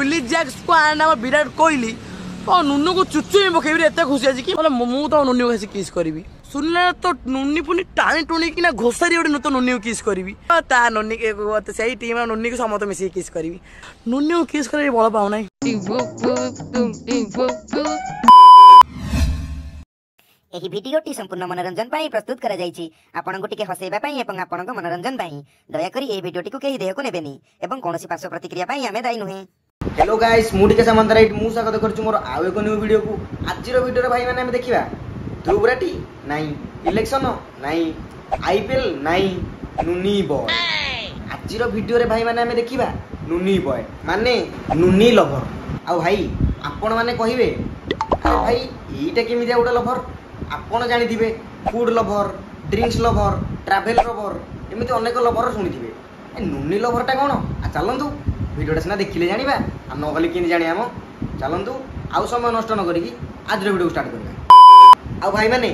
Willey ଜ୍ୟାକ୍ସକୁ and ଆମ ବିରାଟ କୋହଲି ତ ନୁନୁକୁ ଚୁଚୁଇ ପକେଇବି। ଏତେ ଖୁସି ଅଛି କି ମାନେ ମୁଁ ତ ନୁନିକୁ ଆସି କିସ୍ କରିବି। ସୁନିଲା ତ ନୁନି ଫୁନି ଟାଣି ଟୁଣିକିନା ଘୋଷାରି ଗୋଟେ ନୂତନ ନୁନିକୁ କିସ୍ କରିବି। ତା ନୁନି ସେଇ ଟିମ୍ ନୁନିକୁ ସମସ୍ତେ ମିଶିକି କିସ୍ କରିବି। ନୁନିକୁ କିସ୍ କରିବି ବଳ ପାଉନାହିଁ। ଏହି ଭିଡିଓଟି ସମ୍ପୂର୍ଣ୍ଣ ମନୋରଞ୍ଜନ ପାଇଁ ପ୍ରସ୍ତୁତ କରାଯାଇଛି, ଆପଣଙ୍କୁ ଟିକେ ହସେଇବା ପାଇଁ ଏବଂ ଆପଣଙ୍କ ମନୋରଞ୍ଜନ ପାଇଁ। ଦୟାକରି ଏହି ଭିଡିଓଟିକୁ କେହି ଦେହକୁ ନେବେନି ଏବଂ କୌଣସି ପାର୍ଶ୍ୱ ପ୍ରତିକ୍ରିୟା ପାଇଁ ଆମେ ଦାୟୀ ନୁହେଁ। ହ୍ୟାଲୋ ଗାଇସ୍, ମୁଁ ଟିକେ ସାମନ୍ତରାଇଟ୍, ମୁଁ ସ୍ୱାଗତ କରୁଛି ମୋର ଆଉ ଏକ ନ୍ୟୁ ଭିଡ଼ିଓକୁ। ଆଜିର ଭିଡ଼ିଓରେ ଭାଇମାନେ ଆମେ ଦେଖିବା ଧ୍ରୁବ ରାଠି ନାଇଁ, ଇଲେକ୍ସନ ନାଇଁ, ଆଇପିଏଲ୍ ନାଇଁ, ନୁନି ବୟ। ଆଜିର ଭିଡ଼ିଓରେ ଭାଇମାନେ ଆମେ ଦେଖିବା ନୁନି ବୟ ମାନେ ନୁନି ଲଭର। ଆଉ ଭାଇ ଆପଣମାନେ କହିବେ, ଆରେ ଭାଇ ଏଇଟା କେମିତିଆ ଗୋଟେ ଲଭର? ଆପଣ ଜାଣିଥିବେ food lover, drinks lover, travel lover, ଏମିତି ଅନେକ ଲଭର ଶୁଣିଥିବେ। ଏ ନୁନି ଲଭରଟା କ'ଣ? ଆଉ ଚାଲନ୍ତୁ ଭିଡ଼ିଓଟା ସିନା ଦେଖିଲେ ଜାଣିବା, ଆଉ ନହେଲେ କେମିତି ଜାଣିବା ମ। ଚାଲନ୍ତୁ ଆଉ ସମୟ ନଷ୍ଟ ନ କରିକି ଆଜିର ଭିଡ଼ିଓକୁ ଷ୍ଟାର୍ଟ କରିବା। ଆଉ ଭାଇମାନେ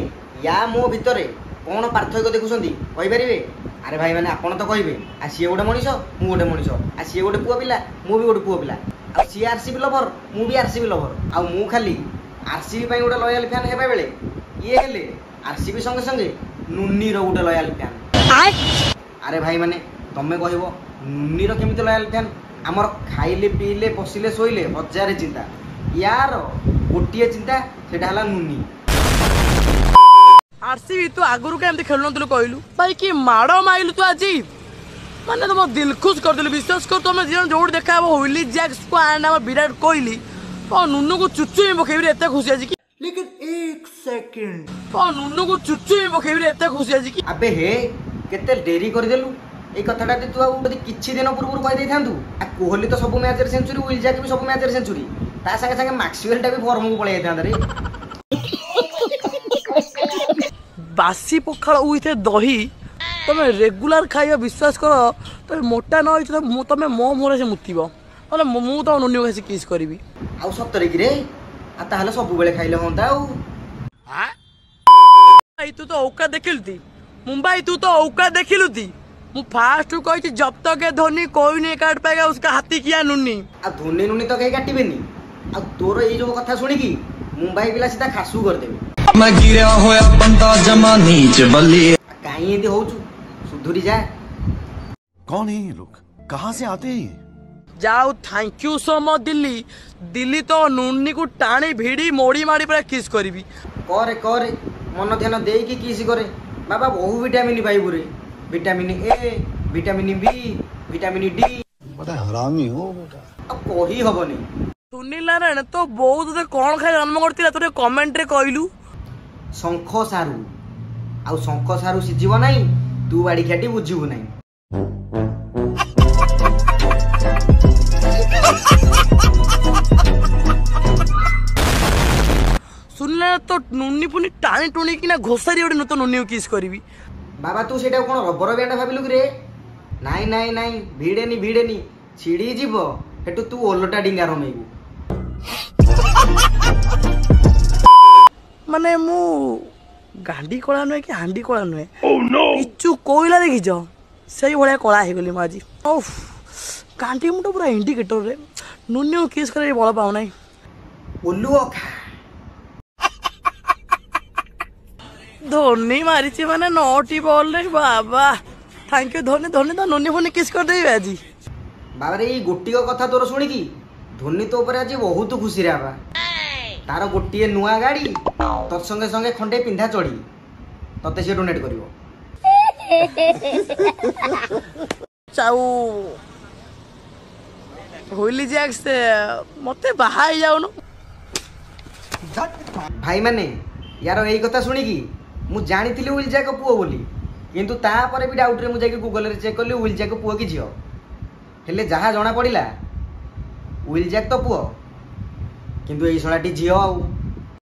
ୟା ମୋ ଭିତରେ କ'ଣ ପାର୍ଥକ୍ୟ ଦେଖୁଛନ୍ତି କହିପାରିବେ? ଆରେ ଭାଇମାନେ ଆପଣ ତ କହିବେ, ଆଉ ସିଏ ଗୋଟେ ମଣିଷ, ମୁଁ ଗୋଟେ ମଣିଷ, ଆଉ ସିଏ ଗୋଟେ ପୁଅ ପିଲା, ମୁଁ ବି ଗୋଟେ ପୁଅ ପିଲା, ଆଉ ସିଏ ଆର୍ ସି ବି ଲଭର, ମୁଁ ବି ଆର୍ ସି ବି ଲଭର। ଆଉ ମୁଁ ଖାଲି ଆର୍ ସି ବି ପାଇଁ ଗୋଟେ ଲୟାଲ ଫ୍ୟାନ୍ ହେବା ବେଳେ ଇଏ ହେଲେ ଆର୍ ସି ବି ସଙ୍ଗେ ସଙ୍ଗେ ନୁନିର ଗୋଟେ ଲୟାଲ ଫ୍ୟାନ୍। ଆରେ ଭାଇମାନେ ତମେ କହିବ ନୁନିର କେମିତି ଲୟାଲ ଫ୍ୟାନ୍? ଆମର ଖାଇଲେ ପିଇଲେ ବସିଲେ ଶୋଇଲେ ହଜାରେ ଚିନ୍ତା, ୟାର ଗୋଟିଏ ଚିନ୍ତା, ସେଇଟା ହେଲା ନୁନି। ଆରସିବି ତୁ ଆଗରୁ କେମିତି ଖେଳୁନଥିଲୁ କହିଲୁ ଭାଇ? କି ମାଡ଼ ମାଇଲୁ ତୁ ଆଜି, ମାନେ ତମ ଦିଲ ଖୁସ କରିଦେଲୁ। ବିଶ୍ୱାସ କର ତମେ ଦି ଜଣ ଯୋଉଠି ଦେଖା ହବ ୱିଲି ଜ୍ୟାକ୍ସକୁ ଆଣ୍ଡ ଆମ ବିରାଟ କୋହଲି ତ ନୁନୁକୁ ଚୁଚୁଇ ପକେଇବି। ଏତେ ଖୁସି ଅଛି କି ଲେକିନ ଏକ ସେକେଣ୍ଡ ତ ନୁନୁକୁ ଚୁଚୁଇ ପକେଇବି। ଏତେ ଖୁସି ଅଛି କି। ଆବେ ହେ, କେତେ ଡେରି କରିଦେଲୁ ଏଇ କଥାଟା। ତୁ ଆଉ ଯଦି କିଛି ଦିନ ପୂର୍ବରୁ କହିଦେଇଥାନ୍ତୁ, ଆଉ କୋହଲି ତ ସବୁ ମ୍ୟାଚରେ ସେଞ୍ଚୁରୀ, will Jack ବି ସବୁ ମ୍ୟାଚରେ ସେଞ୍ଚୁରୀ, ତା ସାଙ୍ଗେ ସାଙ୍ଗେ ମାକ୍ସୱେଲଟା ବି ଫର୍ମକୁ ପଳେଇ ଯାଇଥାନ୍ତା ରେ। ବାସି ପଖାଳ ୱିଥ୍ ଦହି ତମେ ରେଗୁଲାର ଖାଇବା, ବିଶ୍ୱାସ କର ତମେ ମୋଟା ନ ହେଇଛ ତମେ ମୋ ମୁହଁରେ ସେ ମୁତିବ। ନହେଲେ ମୁଁ ତ ନୁନିକୁ ଆସି କିସ୍ କରିବି। ଆଉ ସତରେ କିରେ? ଆଉ ତାହେଲେ ସବୁବେଳେ ଖାଇଲେ ହୁଅନ୍ତା। ଆଉ ଭାଇ ତୁ ତ ଔକା ଦେଖିଲୁ ତି ମୁମ୍ବାଇ, ତୁ ତ ଔକା ଦେଖିଲୁ ତି। ମୁଁ ଫାଷ୍ଟ କହିଛି ଜବ ତକ ଧୋନି କୋଇ नहीं କାଟ ପାଏଗା ଉସକା ହାତୀ କିଆ ନୁନି। ଆଉ ଧୋନି ନୁନି ତ କେହି କାଟିବେନି। ଆଉ ତୋର ଏଇ ଯୋଉ କଥା ଶୁଣିକି ମୁମ୍ବାଇ ପିଲା ସିଧା ଖାସୁ କରିଦେବେ। ਮੈਂ ਗਿਰਿਆ ਹੋਇਆ ਬੰਦਾ ਜਮਾ ਨੀਚ ਬੱਲੀ। କାହିଁ ଏମିତି ହଉଛୁ, ସୁଧୁରି ଯା। कौन है ये लोग, कहाँ से आते हैं ये? ଯାଉ, thank you so much Delhi. Delhi ତ ନୁନିକୁ ଟାଣି ଭିଡ଼ି ମୋଡ଼ି ମାଡ଼ି ପୁରା କିସ୍ କରିବି। କରେ କରେ, ମନ ଧ୍ୟାନ ଦେଇକି କିସ୍ କରେ ବାବା, ବହୁ ଭିଟାମିନ୍ ପାଇବୁ ରେ। Vitamin A, vitamin B, vitamin D. बड़ा हरामी हो बेटा। ଆଉ କହି ହବନି। ସୁନୀଲ ନାରାୟଣ ତୋ ବୋଉ ତୋତେ କ'ଣ ଖାଇ ଜନ୍ମ କରିଥିଲା ତୁ ଟିକେ କମେଣ୍ଟରେ କହିଲୁ। ଶଙ୍ଖ ସାରୁ, ଆଉ ଶଙ୍ଖ ସାରୁ ସିଝିବ ନାହିଁ, ତୁ ବାଡ଼ି ଖିଆଟି ବୁଝିବୁ ନାହିଁ। ସୁନୀଲ ତ ନୁନି ଫୁନି ଟାଣି ଟୁଣିକିନା ଘୋଷାରି ଗୋଟେ ନୂତନ ନୁନିକୁ କିସ୍ କରିବି। ବାବା ତୁ ସେଇଟାକୁ କ'ଣ ରବର ବ୍ୟାଣ୍ଡ ଭାବିଲୁ କି ରେ? ନାଇଁ ନାଇଁ ନାଇଁ, ଭିଡ଼େନି ଭିଡ଼େନି, ଛିଡ଼ି ଯିବ, ସେଠୁ ତୁ ଓଲଟା ଡିଙ୍ଗା ରମେଇବୁ। ମାନେ ମୁଁ ଗାଣ୍ଡି କଳା ନୁହେଁ କି ହାଣ୍ଡି କଳା ନୁହେଁ, ପିଚୁ କୋଇଲା ଦେଖିଛ ସେଇ ଭଳିଆ କଳା ହେଇଗଲି ମୁଁ ଆଜି। ଓଫ୍, ଗାଣ୍ଡି ମୁଣ୍ଡ ପୁରା ଇଣ୍ଡିକେଟରରେ। ନୁନିକୁ କିସ୍ କରିବାକୁ ବଳ ପାଉନାହିଁ। ଓଲୁଅ ଖା। ଧୋନି ମାରିଛି ମାନେ 9ଟି ବଲରେ, ବାବା thank you Dhoni. Dhoni ତ ନୁନି ଫୁନି କିସ୍ କରିଦେବି ଆଜି। ବାବାରେ ଏଇ ଗୋଟିକ କଥା ତୋର ଶୁଣିକି ଧୋନି ତୋ ଉପରେ ଆଜି ବହୁତ ଖୁସିରେ ବାବା। ତାର ଗୋଟିଏ ନୂଆ ଗାଡ଼ି ତତ୍ ସଙ୍ଗେ ସଙ୍ଗେ ଖଣ୍ଡେ ପିନ୍ଧା ଚଢ଼ି ତତେ ସିଏ ଡୋନେଟ୍ କରିବ। ଚାଉ ହୁଇଲି ଜ୍ୟାକ୍ସ ମତେ ବାହା ହେଇଯାଉନୁ। ଭାଇମାନେ ୟାର ଏଇ କଥା ଶୁଣିକି ମୁଁ ଜାଣିଥିଲି will Jack ପୁଅ ବୋଲି, କିନ୍ତୁ ତାପରେ ବି ଡାଉଟ୍ରେ ମୁଁ ଯାଇକି ଗୁଗଲରେ ଚେକ୍ କଲି will Jack ପୁଅ କି ଝିଅ। ହେଲେ ଯାହା ଜଣା ପଡ଼ିଲା will Jack ତ ପୁଅ, କିନ୍ତୁ ଏଇ ଶଳାଟି ଝିଅ। ଆଉ